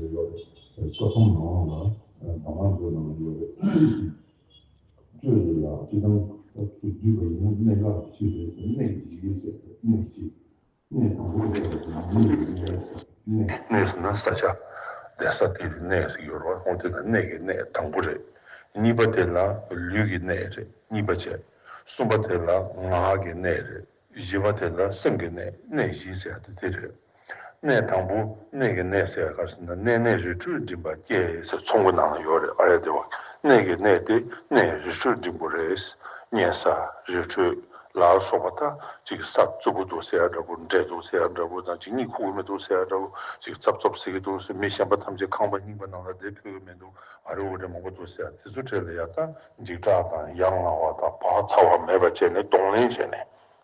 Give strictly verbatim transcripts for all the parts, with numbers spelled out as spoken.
ཆ་ཚང་ནང་ལ་དང་བླངས་འདོད་གནང་ཡོད་རེད། སྤྱོད་ལ་ཡང་སྤྱི་བཏང་བསྡུས་པ་ཡིན་ན་གནས་འགག་གཅིག་རེད། གནས་ཀྱི་གཞི་ཟེར་གནས་ཀྱི་གཞི། གནས་དང་པོ་དེ་ལ་གནས་ཀྱི་གནས། གནས་ཟེར་ན་ས་ཆ་བསྡད་ས་དེ་ལ་གནས་ཟེར་ཡོད་རེད་བ། ཁོང་དེ་ལ་གནས་ཀྱི་གནས་དང་པོ་རེད། གཉིས་པ་དེ་ལ་ལུས་ཀྱི་གནས་རེད། གཉིས་པ་བྱས། གསུམ་པ་དེ་ལ་ངག་གི་གནས་རེད། བཞི་པ་དེ་ལ་སེམས་ཀྱི་གནས། གནས་བཞི་ཟེར་ཡ་དེ་དེ་རེད། གནས་དང་པོ་གནས་ཀྱི་གནས་ཟེར་ཡ་ག་རེ་ཟེར་ན། གནས་གནས་རི་ཁྲོད་འགྲིམ་པ་སྐྱེས་ཟེར་ཚོམ་བུ་ནང་ལ་ཡོད་རེད། ཨ་རེ་དེ་བ། གནས་ཀྱི་གནས་དེ་གནས་རི་ཁྲོད་འགྲིམ་པོ་རེད། གནས་ས་རི་ཁྲོད་ལ་སོགས་པ་ད་ཅིག་ས་རྩུབ་པོ་འདུག་ཟེར་ཡ་འདྲ་པོ། འདྲེ་འདུག་ཟེར་ཡ་འདྲ་པོ་དང་། ཅིག་གཉིད་ཁུག་གི་མི་འདུག་ཟེར་ཡ་འདྲ་པོ། ཅིག་ཙབ་ཙབ་ཟེར་གི་འདུག་ཟེར། མི་གཞན་པ་ཐམས་ཅད་ཁང་པ་རྙིང་པ་ནང་ལ་བསྡད་ཕོད་ཀྱི་མི་འདུག་ཨ་རེ་འོ་རེ་མང་པོ་འདུག་ཟེར་ཡ་དེ་ཚོ་གྲས་ལ་ཡ་ད་འཇིགས་སྐྲག་དང་ཡ་ང་བ་དང་བག་ཚ་བ་མེད་པ་བྱས་ནས་གདོང་ལེན་བྱས་ནས།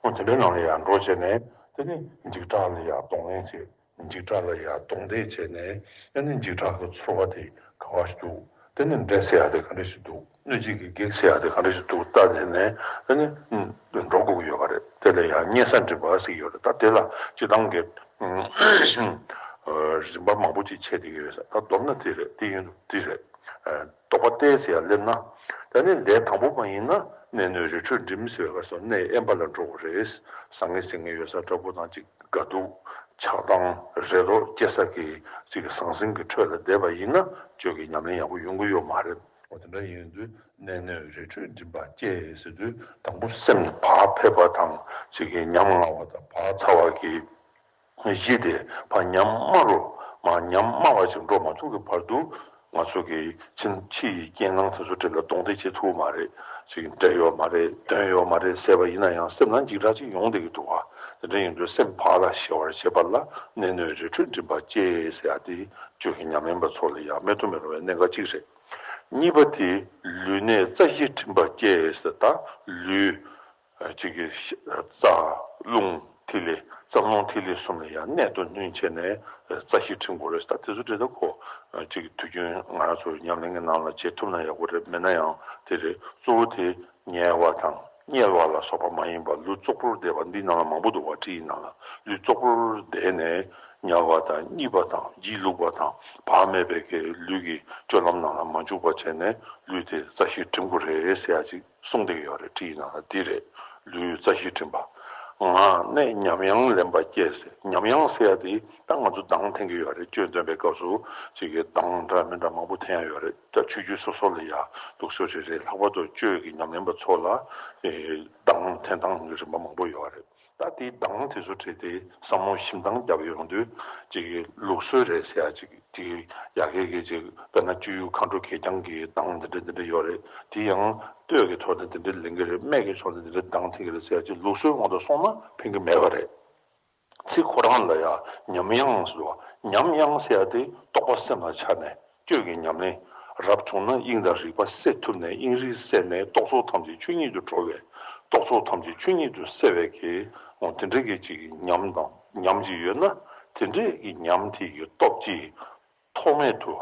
འོ་དེ་འདྲའི་ནང་ལ་ཡང་འགྲོ་བྱས་ནས། དེ་ནི་འཇིགས་སྐྲག་ལ་ཡང་གདོང་ལེན་བྱེད། འཇིགས་སྐྲག་ལ་ཡང་གདོང་གཏད་བྱས་ནས། ཨ་ནི་འཇིགས་སྐྲག་གི་ཚོར་བ་དེ་ག་བ་ཞིག་འདུག་དེ་ནི་འདྲེ་ཟེར་ཡ་དེ་ག་འདྲ་ཞིག་འདུག་གནོད་བྱེད་ཀྱི་བགེགས་ཟེར་ཡ་དེ་ག་འདྲ་ཞིག་འདུག་བལྟས་ནས་ནས། ཨ་ནི་འགྲོ་དགོས་ཀྱི་ཡོད་པ་རེད། དེ་ལ་ཡང་གཉན་ས་འགྲིམ་པ་ཟེར་གྱི་ཡོད་རེད། ད་དེ་ལ་སྤྱི་བཏང་གི་རིམ་པ་མང་པོ་ཅིག་ཆད་བསྡད་ཀྱི་ཡོད་ས། ད་མདོར་ན་དེ་རེད། དེ་ཡིན་དུས་དེ་རེད། རྟོག་པ་གཏད་ཟེར་ཡ་སླེབས་ན། ད་ནི་ལས་དང་པོ་མ་ཡིན་ན་གནས་སྣོད་རི་ཁྲོད་འགྲིམ་ཟེར་བའི་སྐབས་སུ་གནས་དབེན་པ་ལ་འགྲོ་དགོས་རེད། ཟང་ངེ་ཟིང་ངེ་ཡོད་ས་འདྲ་པོ་དང་། ཅིག་དགའ་སྡུག་ཆགས་སྡང་རེ་དོགས་སྐྱེ་ས་གི་ཅིག་ཟང་ཟིང་གི་ཁྲོད་ལ་བསྡད་པ་ཡིན་ན་སྤྱོད་ཀྱི་ཉམས་ལེན་ཡག་པོ་ཡོང་གི་ཡོད་མ་རེད། འོ་དེ་འདྲ་ཡིན་དུས་གནས་སྣོད་རི་ཁྲོད་འགྲིམ་པ་སྐྱེས་ཟེར་དུས། དང་པོ་སེམས་བག་ཕེབས་པ་དང་། ཅིག་གི་ཉམ་ང་བ་དང་བག་ཚ་བ་གི་གཞི་དེ་ཕར་ཉམས་དམའ་རུ་མར་ཉམས་དམའ་བ་ཅིག་འགྲོ་མ་ཐུབ་ཀྱི་བར་དུ། ང་ཚོ་གི་ཕྱི་ཕྱི་ཡི་རྐྱེན་ངན་དེ་ཚོ་གྲས་ལ་གདོང་གཏད་བྱེད་ཐུབ་མ་རེད། ཅིག་འདྲེ་ཡོད་མ་རེད། གདོན་ཡོད་མ་རེད་ཟེར་བ་ཡིན་ན་ཡང་སེམས་ནང་འཇིགས་སྐྲག་ཅིག་ཡོང་བསྡད་ཀྱི་འདུག་བ། དེ་འདྲ་ཡིན་དུས་སེམས་བག་ལ་ཞི་བར་བྱེད་པ་ལ་གནས་སྣོད་རི་ཁྲོད་འགྲིམ་པ་སྐྱེས་ཟེར་ཡ་དེ་སྤྱོད་ཀྱི་ཉམས་ལེན་པ་ཚོ་ལ་ཡང་མེད་དུ་མི་རུང་བའི་གནད་འགག་ཅིག་རེད། གཉིས་པ་དེ་ལུས་གནད་རྩ་ཤེས་ཕྲིན་པ་སྐྱེས་ཟེར། ད་ལུས། གཅིག་གི་རྩ་རླུང་ཐིག་ལེ། རྩ་རླུང་ཐིག་ལེ་གསུམ་ལ་ཡང་གནད་དུ་བསྣུན་བྱས་ནས་རྩ་ཤེས་ཕྲིན་པོ་རེད། ད་དེ་ཚོ་འདྲ་ད་ཁོ་གཅིག་གི་དུས་རྒྱུན་ང་རང་ཚོ་ཉམས་ལེན་གྱི་ནང་ལ་བྱེད་ཐུབ་ན་ཡག་པོ་རེད། མེད་ན་ཡང་དེ་རེད། གཙོ་བོ་དེ་ཉལ་བ་དང་། དམྱལ་བ་ལ་སོགས་པ་མ་ཡིན་པ་ལུས་བཙོག་པོར་བསྡད་པ་འདི་ནང་ལ་མང་པོ་འདུག་བ། བྲིས་ཡིན་ནང་ལ་ལུས་བཙོག་པོར་བསྡད་ནས་དམྱལ་བ་དང་། གཉིད་པ་དང་། སྒྱིད་ལུག་པ་དང་། བག་མེད་པའི་གི་ལུས་ཀྱི་སྤྱོད་ལམ་ནང་ལ་མ་འཇུག་པ་བྱས་ནས་ལུས་དེ་རྩ་ཤེས་ཕྲིན་པོ་རེད་ཟེར་ཡ་ཅིག་གསུངས་བསྡད་ཀྱི་ཡོད་རེད། བྲིས་ཡིན་ནང་ལ་འདི་རེད། ལུས་རྩ་ཤེས་ཕྲིན་པ། ངག་གནད་ཉམས་དབྱངས་ལེན་པ་སྐྱེས་ཟེར། ཉམས་དབྱངས་ཟེར་ཡ་དེ་ད་ང་ཚོ་གདངས་འཐེན་གྱི་ཡོད་རེད། གཅོད་འདོན་པའི་སྐབས་སུ་ཅིག་གི་གདངས་འདྲ་མི་འདྲ་མང་པོ་འཐེན་ཡ་ཡོད་རེད། ད་ཆོས་བརྒྱུད་སོ་སོ་ལ་ཡ་ལུགས་སྲོལ་རེ་རེ། ལྷག་པར་དུ་གཅོད་ཀྱི་ཉམས་ལེན་པ་ཚོ་ལ་ཨེ་གདངས་འཐེན་སྟངས་ཀྱི་རིམ་པ་མང་པོ་ཡོད་རེད། ད་དེའི་གདངས་དེ་ཚོ་བྲིས་ཏེ་བསམ་བློ་ཞིབ་འདང་བརྒྱབ་ཡོང་དུས། ཅིག་གི་ལུགས་སྲོལ་རེད་ཟེར་ཡ་ཅིག་དེ་ཡ་གི་གི་ཅིག་དཔེར་ན་སྤྱོད་ཡུལ་མཁའ་འགྲོ་གད་རྒྱངས་ཀྱི་གདངས་འདི་འདྲ་འདི་འདྲ་ཡོད་རེད། དེ་ཡང་གཏོས་ཀྱི་ཐོག་ནས་འདི་འདྲ་ལེན་གྱི་རེད། སྨད་ཀྱི་ཕྱོགས་ནས་འདི་འདྲ་གདངས་འཐེན་གྱི་རེད་ཟེར་ཡ་ཅིག་ལུགས་སྲོལ་དབང་དུ་སོང་ན་ཕན་གྱི་མེད་པ་རེད། ཚིག་ཁོ་རང་ལ་ཡ་ཉམས་དབྱངས་ཟེར་བ། ཉམས་དབྱངས་ཟེར་ཡ་དེ་རྟོག་པ་སེམས་ལ་འཆར་ནས་གཅོད་ཀྱི་ཉམས་ལེན། རབ་བྱུང་ན་དབྱིངས་དང་རིག་པ་བསྲེ་ཐུབ་ནས། དབྱིངས་རིག་བསྲེས་ནས་རྟོག་ཚོགས་ཐམས་ཅད་ཆོས་ཉིད་དུ་གྲོལ་བའི། རྟོག་ཚོགས་ཐམས་ཅད་ཆོས་ཉིད་དུ་བསྲེ་བའི་གི། འོ་དེ་འདྲ་གི་ཅིག་གི་ཉམས་དང་ཉམས་ཅིག་ཡོད་ན། དེ་འདྲའི་གི་ཉམས་དེ་གི་སྟོབས་ཀྱིས་ཐོགས་མེད་དུ་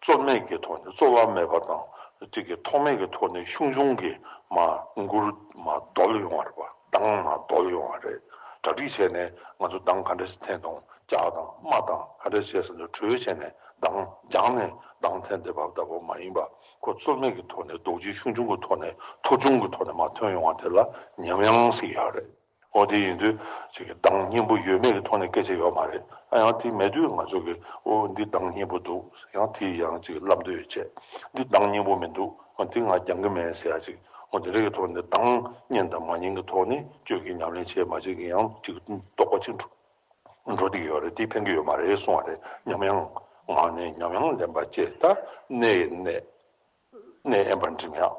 རྩོལ་མེད་ཀྱི་ཐོག་ནས། རྩོལ་བ་མེད་པ་དང་། ཅིག་གི་ཐོགས་མེད་ཀྱི་ཐོག་ནས་ཤུགས་འབྱུང་གི་མར་མགུར་མར་རྡོལ་ཡོང་བ་རེད་པ། གདངས་མར་རྡོལ་ཡོང་བ་རེད། གྲ་སྒྲིག་བྱས་ནས་ང་ཚོ་གདངས་ག་འདྲ་ཞིག་འཐེན་དང་། ལྕགས་དང་རྨ་དང་ག་འདྲ་བྱས་ཟེར་ནས་གྲོས་བྱས་ནས་གདངས་སྦྱངས་ནས་གདངས་འཐེན་བསྡད་པ་ལྟ་བུ་མ་ཡིན་པ། ཁོ་རྩོལ་མེད་ཀྱི་ཐོག་ནས་རྡོ་རྗེ་ཤུགས་འབྱུང་གི་ཐོག་ནས། མཐོ་ཆུང་གི་ཐོག་ནས་མར་ཐོན་ཡོང་བ་དེ་ལ་ཉམས་དབྱངས་ཟེར་གྱི་ཡོད་རེད། འོ་དེ་ཡིན་དུས་ཅིག་གི་གདངས་སྙན་པོ་ཡོད་མེད་ཀྱི་ཐོག་ནས་སྐད་ཆ་ཡོད་མ་རེད། ཨ་ཡང་དེ་མེད་དུས་ང་ཚོ་གིས་འོ་འདི་གདངས་སྙན་པོ་འདུག་ཡང་དེ་ཡང་ཅིག་བསླབ་འདོད་བྱས། འདི་གདངས་སྙན་པོ་མི་འདུག་འོ་འདི་ང་སྦྱང་གི་མེད་ཟེར་ཡ་ཅིག་འོ་དེ་འདྲ་གི་ཐོག་ནས་གདངས་སྙན་དང་མ་སྙན་གྱི་ཐོག་ནས་གཅོད་ཀྱི་ཉམས་ལེན་བྱས་མ་བྱས་ཀྱི་ཡང་ཅིག་རྟོག་པ་ཅིག་འགྲོ་འགྲོ་བསྡད་ཀྱི་ཡོད་རེད། དེ་ཕན་གྱི་ཡོད་མ་རེད་གསུང་བ་རེད། ཉམས་དབྱངས། ངག་གནད་ཉམས་དབྱངས་ལེན་པ་བཅས། ད་གནས་ཡི་གནད། གནས་དབེན་པར་འགྲིམ་ཡག་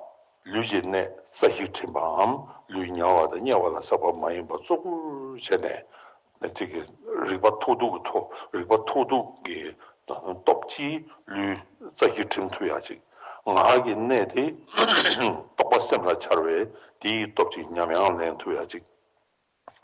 ལུས་ཀྱི་གནད་རྩ་ཤེས་ཕྲིན་པའམ། ལུས་ཉལ་བ་དང་དམྱལ་བ་ལ་སོགས་པ་མ་ཡིན་པ་གཙོ་བོར་བྱས་ནས། ཅིག་གི་རིག་པ་མཐོ་གདུང་གི་མཐོ། རིག་པ་མཐོ་གདུང་གི་སྟོབས་ཀྱིས་ལུས་རྩ་ཤེས་ཕྲིན་ཐུབ་ཡག་ཅིག་ངག་གི་གནད་དེ་རྟོག་པ་སེམས་ལ་འཆར་བས་དེའི་སྟོབས་ཀྱིས་ཉམས་དབྱངས་ལེན་ཐུབ་ཡག་ཅིག་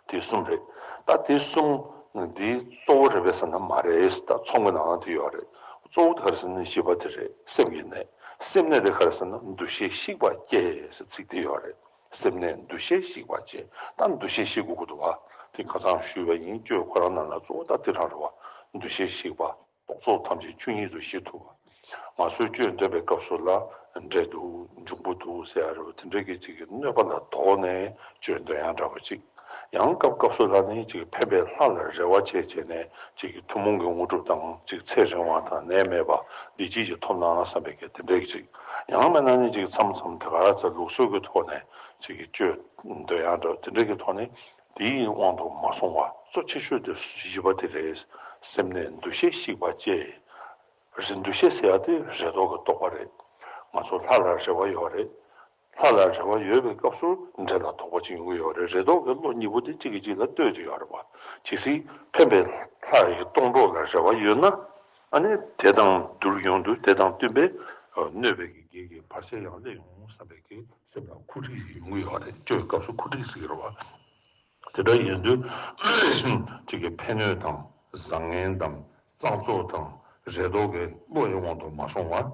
དེ་གསུམ་རེད། ད་དེ་གསུམ་འདི་གཙོ་བོ་རེད་པས་ཟེར་ན་མ་རེད། ད་ཚོམས་ཀྱི་ནང་ན་དེ་ཡོད་རེད། གཙོ་བོ་དེ་ག་རེ་ཟེར་ན་བཞི་པ་དེ་རེད། སེམས་ཀྱི་གནད། སེམས་གནད་དེ་ག་རེ་ཟེར་ན་འདུ་ཤེས་བཤིག་པ་བསྐྱེད་ཟེར་ཚིག་དེ་ཡོད་རེད། སེམས་གནད་འདུ་ཤེས་བཤིག་པ་བསྐྱེད། ད་འདུ་ཤེས་བཤིག་དགོས་ཀྱི་འདུག་བ། དེ་ཁ་སང་ཞུས་པ་ཡིན། གཅོད་ཁོ་རང་ནང་ལ་གཙོ་བོ་ད་དེ་རང་རེད་བ། འདུ་ཤེས་བཤིག་པ། རྟོག་ཚོགས་ཐམས་ཅད་ཆོས་ཉིད་དུ་ཞི་ཐུབ་པ། ང་ཚོས་སྤྱོད་འདོད་པའི་སྐབས་སུ་ལ་འདྲེ་འདུག་འབྱུང་པོ་འདུག་ཟེར་ཡ་རེད་བ། དེ་འདྲའི་གི་ཅིག་གི་གནོད་པ་ལ་དོགས་ནས་སྤྱོད་འདོད་ཡང་འདྲ་བ་ཅིག་ཡང་སྐབས་སྐབས་སུ་ལ་ནི་ཅིག་ཕན་པའི་ལྷ་ལ་རེ་བ་བྱས་བྱས་ནས་ཅིག་གི་ཐུན་མོང་གི་དངོས་གྲུབ་དང་ཅིག་ཚེ་རིང་བ་དང་ནད་མེད་པ་བདེ་སྐྱིད་ཅིག་ཐོབ་ན་བསམ་པའི་གི་དེ་འདྲའི་གི་ཅིག་ཡང་མིན་ན་ནི་ཅིག་མཚམས་མཚམས་དེ་ག་ཚོད་ལུགས་སྲོལ་གི་ཐོག་ནས་ཅིག་གི་སྤྱོད་འདོད་ཡང་འདྲ་བ་དེ་འདྲའི་གི་ཐོག་ནས་དེའི་དབང་དུ་མ་སོང་བ་གཙོ་ཆེ་ཤོས་དེ་བཞི་པ་དེ་རེད། སེམས་ནས་འདུ་ཤེས་བཤིག་པ་བཅས། རེ་འདུ་ཤེས་ཟེར་ཡ་དེ་རེ་དོགས་ཀྱི་རྟོག་པ་རེད། ང་ཚོ་ལྷ་ལ་རེ་བ་ཡོད་རེད། ལྷ་ལ་རེ་བ་ཡོད་པའི་སྐབས་སུ་འདྲེ་ལ་དོགས་པ་ཅིག་ཡོང་གི་ཡོད་རེད། རེ་དོགས་ཀྱི་བློ་གཉིས་པོ་དེ་གཅིག་གིས་གཅིག་ལ་ལྟོས་ཏེ་ཡོད་རེད་པ། ཇི་སྲིད་ཕན་པའི་ལྷ་ཡི་སྡོང་གྲོགས་ལ་རེ་བ་ཡོད་ན། ཨ་ནི་དེ་དང་བསྡུར་ཡོང་དུས་དེ་དང་བསྟུན་པའི་གནོད་པའི་གི་བགེགས་ཀྱི་བར་ཆད་ཡང་སླེབས་ཡོང་བསམ་པའི་གི་སེམས་ལ་འཁུ་འཕྲིག་ཅིག་ཡོང་གི་ཡོད་རེད། སྤྱོད་སྐབས་སུ་འཁུ་འཕྲིག་ཟེར་གྱི་རེད་པ། དེ་འདྲ་ཡིན་དུས་ཅིག་གི་ཕན་གནོད་དང་བཟང་ངན་དང་བཟང་ཚོགས་དང་རེ་དོགས་ཀྱི་བློ་ཡི་དབང་དུ་མ་སོང་བར།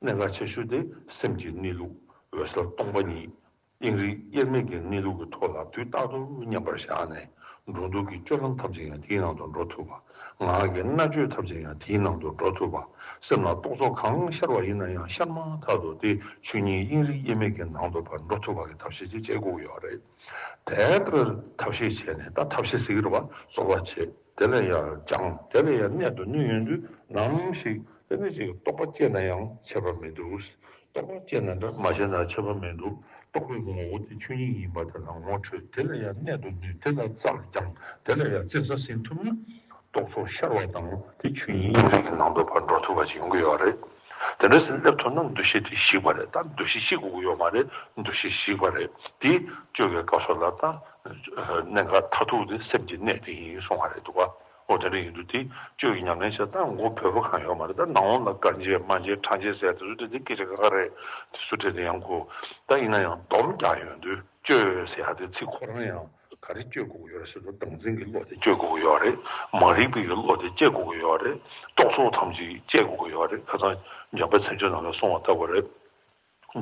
གནད་འགག་ཆེ་ཤོས་དེ་སེམས་ཀྱི་གནས་ལུགས་འོད་གསལ་སྟོང་པ་ཉིད། དབྱིངས་རིག་དབྱེར་མེད་ཀྱི་གནས་ལུགས་ཀྱི་ཐོག་ལ་དུས་རྟག་ཏུ་མཉམ་པར་བཞག་ནས། འགྲོ་འདུག་གི་སྤྱོད་ལམ་ཐམས་ཅད་ཡང་དེའི་ནང་དུ་འགྲོ་ཐུབ་པ། ངག་གི་སྨྲ་བརྗོད་ཐམས་ཅད་ཡང་དེའི་ནང་དུ་འགྲོ་ཐུབ་པ། སེམས་ལ་རྟོག་ཚོགས་གང་ཤར་བ་ཡིན་ན་ཡང་ཤར་མ་ཐག་ཏུ་དེ་ཆོས་ཉིད་དབྱིངས་རིག་དབྱེར་མེད་ཀྱི་ནང་དུ་ཕར་འགྲོ་ཐུབ་པ་གི་ཐབས་ཤེས་ཅིག་བྱེད་དགོས་ཀྱི་ཡོད་རེད། དེ་ལྟར་ཐབས་ཤེས་བྱས་ནས་ད་ཐབས་ཤེས་ཟེར་གྱི་རེད་པ། རྩོལ་བ་བྱེད། དེ་ལ་ཡང་སྦྱང་། དེ་ལ་ཡང་གནད་དུ་བསྣུན་ཡོང་དུས་ནམ་ཞིག་དེ་ནི་ཅིག་རྟོག་པ་སྐྱེས་ན་ཡང་ཁྱད་པར་མི་འདུག་རྟོག་པ་སྐྱེས་ན་འདྲ་མ་སྐྱེས་ན་ཁྱད་པར་མི་འདུག་རྟོག་པའི་ངོ་བོ་དེ་ཆོས་ཉིད་ཡིན་པ་དེ་ལ་ངོ་འཕྲོད། དེ་ལ་ཡང་གནད་དུ་བསྣུན། དེ་ལ་རྩལ་སྦྱང་། དེ་ལ་ཡང་བཙན་ས་ཟིན་ཐུབ་ན། རྟོག་ཚོགས་ཤར་བ་དང་དེ་ཆོས་ཉིད་དབྱིངས་རིག་གི་ནང་དུ་ཕར་འགྲོ་ཐུབ་པ་ཅིག་ཡོང་གི་ཡོད་རེད། དེ་འདྲ་ཟེར་སླེབས་ཐུབ་ན་འདུ་ཤེས་དེ་ཞིག་པ་རེད། ད་འདུ་ཤེས་ཞིག་དགོས་ཀྱི་ཡོད་མ་རེད། འདུ་ཤེས་ཞིག་པ་རེད། དེ་སྤྱོད་པའི་སྐབས་སུ་ལ་ད་གནད་འགག་མཐར་ཐུག་དེ་སེམས་ཀྱི་གནད་དེ་ཡིན་གསུང་བ་རེད་འདུག་ག་འོ་དེ་འདྲ་ཡིན་དུས་དེ་སྤྱོད་ཀྱི་ཉམས་ལེན་བྱས། ད་མགོ་བོས་པ་གང་ཡོད་མ་རེད། ད་ནང་ལོགས་ལ་དཀར་འཇེབས་དམར་འཇེབས་ཁྲ་འཇེབས་ཟེར་དེ་ཚོ་དེ་དེ་སྐད་ཆ་ཁ་ཁ་རེད། དེ་ཚོ་དེ་དེ་ཡང་གོ་ད་ཡིན་ན་ཡང་སྡོམ་རྒྱག་ཡོང་དུས་སྤྱོད་ཟེར་ཡ་དེ་ཚིག་ཁོ་རང་ཡང་། ག་རེ་སྤྱོད་དགོས་ཀྱི་ཡོད་རེད་ཟེར་ན་བདག་འཛིན་གྱི་བློ་དེ་སྤྱོད་དགོས་ཀྱི་ཡོད་རེད། མ་རིག་པའི་གི་བློ་དེ་སྤྱད་དགོས་ཀྱི་ཡོད་རེད། རྟོག་ཚོགས་ཐམས་ཅད་སྤྱད་དགོས་ཀྱི་ཡོད་རེད། ཁ་སང་འཇམ་དཔལ་མཚན་བརྗོད་ནང་ལ་གསུངས་པ་ལྟ་བུ་རེད།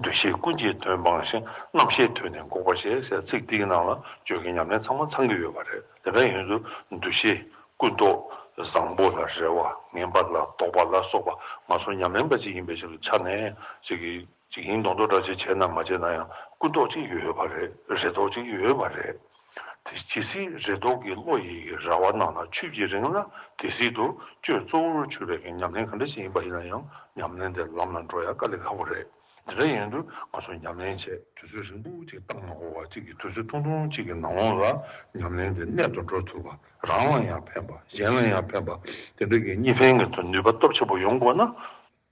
འདུ་ཤེས་ཀུན་གྱི་དོན་སྤངས་ཤིང་། རྣམ་ཤེས་ཐོས་ནས་འགོག་པར་བྱེད་ཟེར་ཚིག་འདིའི་ནང་ལ་སྤྱོད་ཀྱི་ཉམས་ལེན་ཚང་མ་ཚང་གི་ཡོད་པ་རེད། དེ་འདྲ་ཡིན་དུས་འདུ་ཤེས་ཀུན་རྟོག་བཟང་པོ་ལ་རེ་བ། ངན་པ་ལ་དོགས་པ་ལ་སོགས་པ་ང་ཚོ་ཉམས་ལེན་པ་ཅིག་ཡིན་པའི་ཕྱིར་ཆ་ནས་ཅིག་གིས། ཅིག་ཡིན་མདོག་མདོག་འདྲ་ཅིག་བྱས་ན་མ་བྱས་ན་ཡང་ཀུན་རྟོག་ཅིག་ཡོད་པ་རེད། རེ་དོགས་ཅིག་ཡོད་པ་རེད། དེ་ཇི་སྲིད་རེ་དོགས་ཀྱི་བློ་ཡི་ར་བ་ནང་ལ་ཆུད་ཀྱི་རིང་ལ་དེ་སྲིད་དུ་སྤྱོད་གཙོ་བོར་གྱུར་པའི་ཉམས་ལེན་ག་འདྲ་ཞིག་ཡིན་པ་ཡིན་ན་ཡང་ཉམས་ལེན་དེ་ལམ་ལ་འགྲོ་ཡ་དཀའ་ལས་ཁག་པོ་རེད། དེ་འདྲ་ཡིན་དུས་ང་ཚོ་ཉམས་ལེན་བྱས་དུས་ཚོད་རིང་པོ་ཅིག་བཏང་མ་དགོས་པ་ཅིག་གི་དུས་ཚོད་ཐུང་ཐུང་ཅིག་གི་ནང་ལོགས་ལ་ཉམས་ལེན་དེ་གནད་དུ་འགྲོ་ཐུབ་པ། རང་ལ་ཡང་ཕན་པ། གཞན་ལ་ཡང་ཕན་པ། དེ་འདྲ་གི་གཉིས་ཕན་གྱི་ནུས་པ་སྟོབས་ཆེན་པོ་ཡོང་དགོས་ན།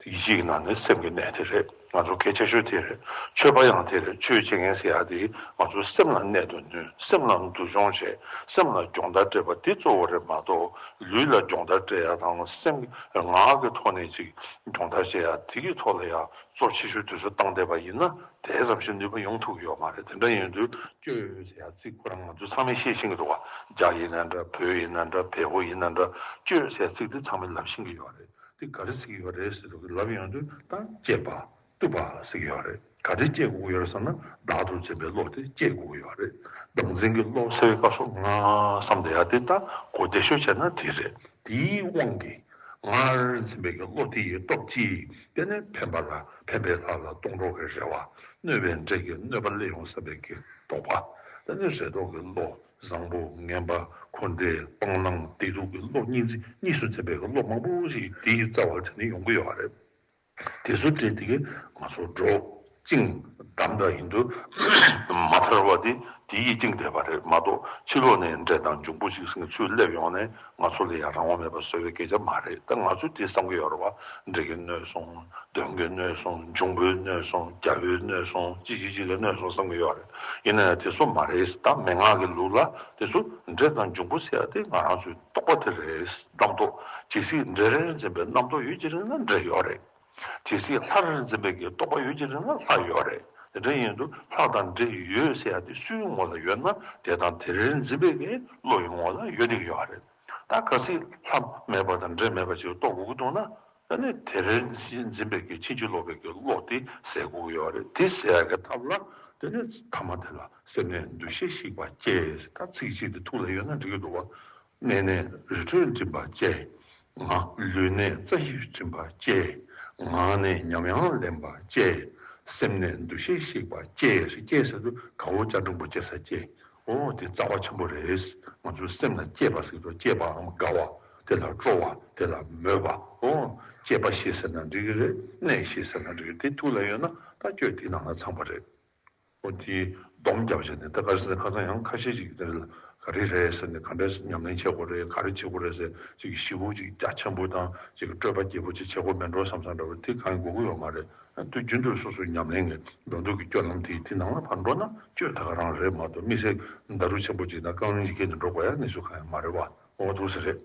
ཡིད་ཀྱི་ནང་ནས་སེམས་ཀྱི་གནད་དེ་རེད། ང་ཚོ་གལ་ཆེ་ཤོས་དེ་རེད། ཆོས་པ་ཡང་དེ་རེད། ཆོས་བྱེད་མཁན་ཟེར་ཡ་དེ་ང་ཚོ་སེམས་ལ་གནད་དུ་བསྣུན། སེམས་ལ་འདུ་སྦྱོང་བྱེད། སེམས་ལ་སྦྱོང་བརྡར་སྤྲད་པ་དེ་གཙོ་བོ་རེད་མ་གཏོགས། ལུས་ལ་སྦྱོང་བརྡར་སྤྲད་ཡ་དང་སེམས་ངག་གི་ཐོག་ནས་ཅིག་སྦྱོང་བརྡར་བྱེད་ཡ་དེ་གི་ཐོག་ལ་ཡ་གཙོ་ཆེ་ཤོས་དུས་ཚོད་བཏང་བསྡད་པ་ཡིན་ན་དེ་ཙམ་ཞིག་ནུས་པ་ཡོང་ཐུབ་ཀྱི་ཡོད་མ་རེད། དེ་འདྲ་ཡིན་དུས་སྤྱོད་ཟེར་ཡ་ཚིག་ཁོ་རང་ང་ཚོ་ཚང་མས་ཤེས་ཤེས་ཀྱི་འདུག་བ། རྒྱ་ཡིན་ན་འདྲ། བོད་ཡིན་ན་འདྲ། བལ་པོ་ཡིན་ན་འདྲ། སྤྱོད་ཟེར་ཡ་ཚིག་དེ་ཚང་མས་ལབ་ཤེས་ཀྱི་ཡོད་རེད། དེ་ག་རེ་ཟེར་གྱི་ཡོད་རེད་ཟེར་དུས་ལབ་ཡོང་དུས་ད་གཅེས་པ་བཏུད་པ་ཟེར་གྱི་ཡོད་རེད། ག་རེ་གཅེས་དགོས་ཀྱི་ཡོད་རེད་ཟེར་ན་བདག་ཏུ་འཛིན་པའི་བློ་དེ་གཅེས་དགོས་ཀྱི་ཡོད་རེད། བདག་འཛིན་གྱི་བློ་ཟེར་བའི་སྐབས་སུ་ང་བསམ་བསྡད་ཡ་དེ་ད་གོ་བདེ་ཤོས་བྱས་ན་དེ་རེད། དེའི་དབང་གིས་ངར་འཛིན་པའི་གི་བློ་དེ་ཡི་སྟོབས་ཀྱིས་དེ་ནས་ཕན་པ་ལ་ཕན་པའི་ལྷ་ལ་སྡོང་གྲོགས་ཀྱི་རེ་བ། གནོད་པའི་འདྲེ་གི་གནོད་པ་སླེབས་ཡོང་བསམ་པའི་གི་དོགས་པ། དེ་ནས་རེ་དོགས་ཀྱི་བློ། བཟང་པོ་ངན་པ་འཁོར་འདས་སྤང་བླང་བདེ་སྡུག་གི་བློ་གཉིས་འཛིན་གཉིས་སུ་འཛིན་པའི་བློ་མང་པོ་ཞིག་དེའི་རྩ་བར་དེ་ནས་ཡོང་གི་ཡོད་རེད། དེ་ཚོ་སྤྲད་དེ་གི་ང་ཚོ་འགྲོ་བཅིངས་བསྡམས་འདྲ་ཡིན་དུས་མ་ཐར་བ་དེ་དེ་ཡིས་བཅིངས་བསྡད་པ་རེད་མ་གཏོགས་ཕྱི་ལོགས་ནས་འདྲེ་དང་འབྱུང་པོ་ཞིག་ཚུར་སླེབས་ཡོང་ནས་ང་ཚོ་ལ་ཡང་རང་དབང་མེད་པ་བཟོ་བའི་སྐད་ཆ་མ་རེད། ད་ང་ཚོས་དེ་བསམ་གི་ཡོད་རེད་བ། འདྲེ་གིས་གནོད་སོང་། གདོན་གྱིས་གནོད་སོང་། འབྱུང་པོས་གནོད་སོང་། རྒྱལ་པོས་གནོད་སོང་། ཅི་ཞིག་ཅིག་གིས་གནོད་སོང་བསམ་གི་ཡོད་རེད། ཡིན་ན་ཡང་དེ་ཚོ་མ་རེད། ད་མན་ངག་གི་ལུགས་ལ་དེ་ཚོ་འདྲེ་དང་འབྱུང་པོ་ཟེར་ཡ་དེ་ང་རང་ཚོའི་རྟོག་པ་དེ་རེད། རྣམ་རྟོག་ཇི་སྲིད་འདྲེ་རེར་འཛིན་པའི་རྣམ་རྟོག་ཡོད་ཀྱི་རིང་ལ་འདྲེ་ཡོད་རེད། ཇི་སྲིད་ལྷ་རེར་འཛིན་པའི་གི་རྟོག་པ་ཡོད་ཀྱི་རིང་ལ་ལྷ་ཡོད་རེད། དེ་འདྲ་ཡིན་དུས་ལྷ་དང་འདྲེ་ཡོད་ཟེར་ཡ་དེ་སུའི་ངོ་ལ་ཡོད་ན་དེ་དང་དེ་རེར་འཛིན་པའི་གི་བློ་ཡི་ངོ་ལ་ཡོད་བསྡད་ཀྱི་ཡོད་རེད། ད་གལ་སྲིད་ལྷ་མེད་པ་དང་འདྲེ་མེད་པ་ཅིག་རྟོགས་དགོས་ཀྱི་འདུག་ན། ད་ནི་དེ་རེར་འཛིན་འཛིན་པའི་གི་ཕྱིན་ཅི་ལོག་པའི་གི་བློ་དེ་ཟད་དགོས་ཀྱི་ཡོད་རེད། དེ་ཟད་ཡ་གི་ཐབས་ལ་དེ་ནི་ཐ་མ་དེ་ལ་སེམས་ནས་འདུ་ཤེས་བཤིག་པ་བཅས། ད་ཚིག་གཅིག་དེ་ཐུགས་ལ་ཡོད་ན་འགྲིག་གི་འདུག་བ། གནས་ནས་རི་ཁྲོད་འགྲིམ་པ་བཅས། ང་ལུས་ནད་རྩ་ཤེས་འབྱིན་པ་བཅས། ངག་ནས་ཉམས་ཡང་ལེན་པ་བཅས། སེམས་ནས་འདུ་ཤེས་བཤིག་པ་བཅས་ཟེར། བཅས་ཟེར་དུས་དགའ་བོ་སྐྱ་འགྲེང་བུ་བཅས་ས་བཅས། ཨོ་དེ་རྩ་བ་ཆེན་པོ་རེད། ང་ཚོའི་སེམས་ལ་བཅས་པ་ཟེར་དུས་བཅས་པའམ་དགའ་བ། དེ་ལ་སྤྲོ་བ། དེ་ལ་མོས་པ། ཨོ་བཅས་པ་ཞེས་ཟེར་ན་འགྲིག་གི་རེད། གནས་ཞེས་ཟེར་ན་འགྲིག་གི་རེད། དེ་ཐུགས་ལ་ཡོད་ན་ད་སྤྱོད་དེ་ནང་ལ་ཚང་བ་རེད། ཨོ་དེ་སྡོམ་རྒྱབ་བྱས་ནས་ད་ག་རེ་ཟེར་ན་ཁ་སང་ཡང་ཁ་ཤས་ཅིག་དེ་ལ་ག་རེ་རེད་ཟེར་ནས་ག་འདྲས་ཉམས་ལེན་བྱེད་དགོས་རེད། ག་རེ་བྱེད་དགོས་རེད་ཟེར་ཅིག་ཞིབ་པོ་ཅིག་རྒྱ་ཆེན་པོ་དང་ཅིག་སྤྲོས་པ་རྒྱས་པོ་ཅིག་བྱེད་དགོས་མེད་འགྲོ་བསམ་བསམ་འདྲ་བོ་དེ་གང་དགོས་ཀྱི་ཡོད་མ་རེད། དུས་རྒྱུན་དུ་སོ་སོའི་ཉམས་ལེན་གྱི་འགྲོ་འདུག་གི་སྤྱོད་ལམ་དེ་དེ་ནང་ལ་ཕར་འགྲོ་ན་སྤྱོད་ད་ག་རང་རེད་མ་གཏོགས། དམིགས་བསལ་ཟླ་གྲུ་ཆེན་པོ་ཅིག་དང་རྐང་གླིང་ཅིག་འཁྱེར་ནས་འགྲོ་དགོས་ཡ་གནས་ཚུལ་གང་ཡང་མ་རེད་བ། འོ་འདུག་ས་རེད།